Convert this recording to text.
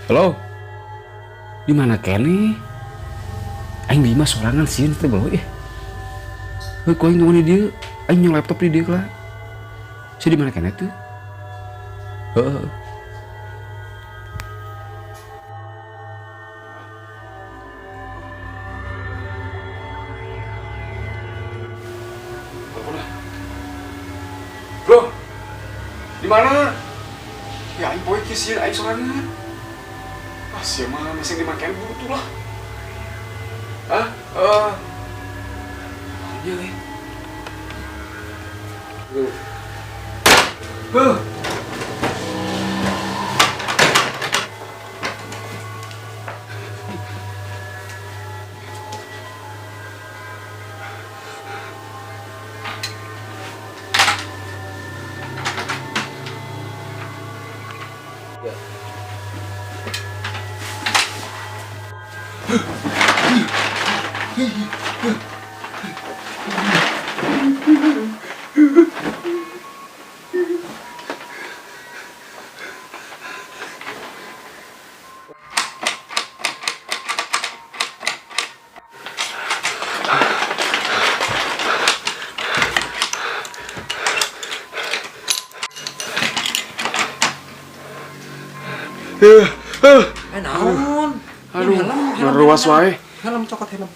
Halo. Di mana keneh? Aing di imah sorangan sieun teh, bro, ih. Heuh, ku aing nunggu di dieu. Aing nyong laptop di dieu lah. Sia di mana keneh tuh? Heeh. Bro, di mana? Ya aing poe kieu sieun aing sorangan. Ah, sia mah masih dimakan buru tuh lah. Hah? Eh. Iya, eh. Tuh. Huh. Eh, naon? Aduh, Helm, helm, ruas helm. wae. Helm, cokot helm.